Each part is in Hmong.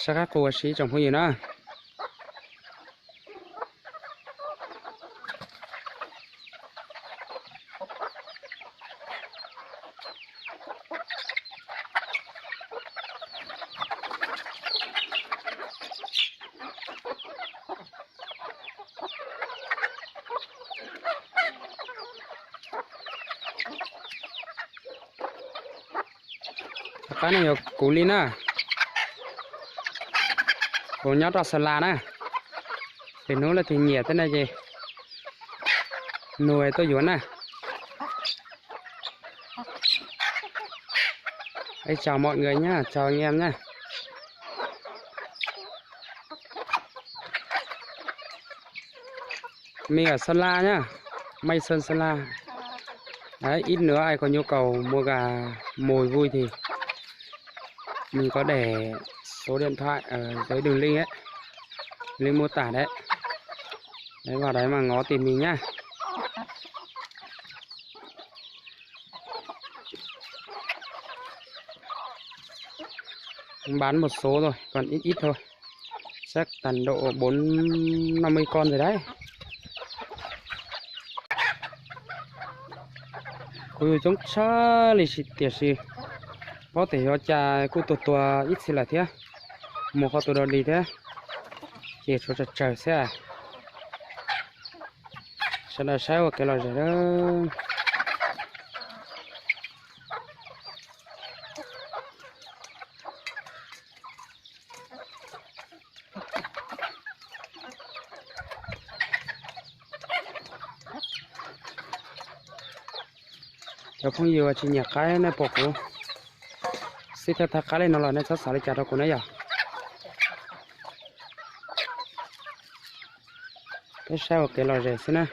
Sab qab qus ua si tsoom phooj ywg na. Tom qab no yog kuv li na. Kuv nyob rau Sa La na. Lwm hnub leej twg nyiam tej no ces nug tuaj yuav na. Ê, chào mọi người nhá, chào anh em nhá. Mình ở Sơn La nhá. May Sơn, Sơn La. Đấy, ít nữa ai có nhu cầu mua gà mồi vui thì mình có để số điện thoại ở dưới đường link ấy. Link mô tả đấy. Đấy, vào đấy mà ngó tìm mình nhá. Bán một số rồi, còn ít ít thôi. Chắc tầm độ bốn năm mươi con rồi đấy. Kuv yug coob tshaj li tiam sis paub tias yuav cas kuj tuag tuag ib txhis lawm thiab. Mus qhov tus dog dig thiab, ces tshuav tsawg tsawg xwb. Sawv daws saib ua kev lom zem. Cov phooj ywg tsis nyiam qaib nej pom kuv xib thawj thawj qab li no los nej txhob xav li cas rau kuv na yom. Peb saib ua kev lom zem xwb na.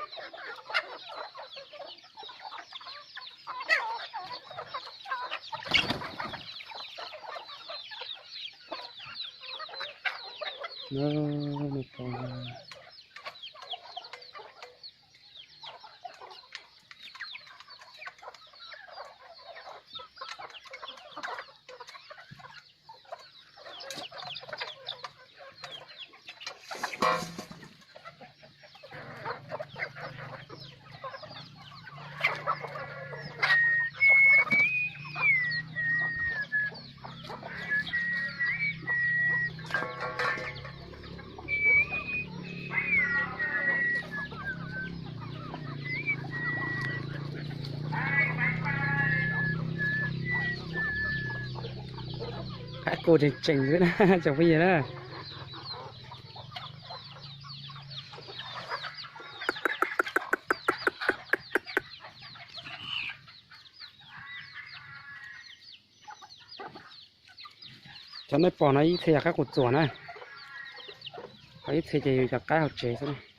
Qaib qus tseem tseem xwb na tsoom phooj ywg na. Cov nej pom no ib txhia yog qaib qus txuas na, ho ib txhia ces yog cov qaib hauv tsev xwb.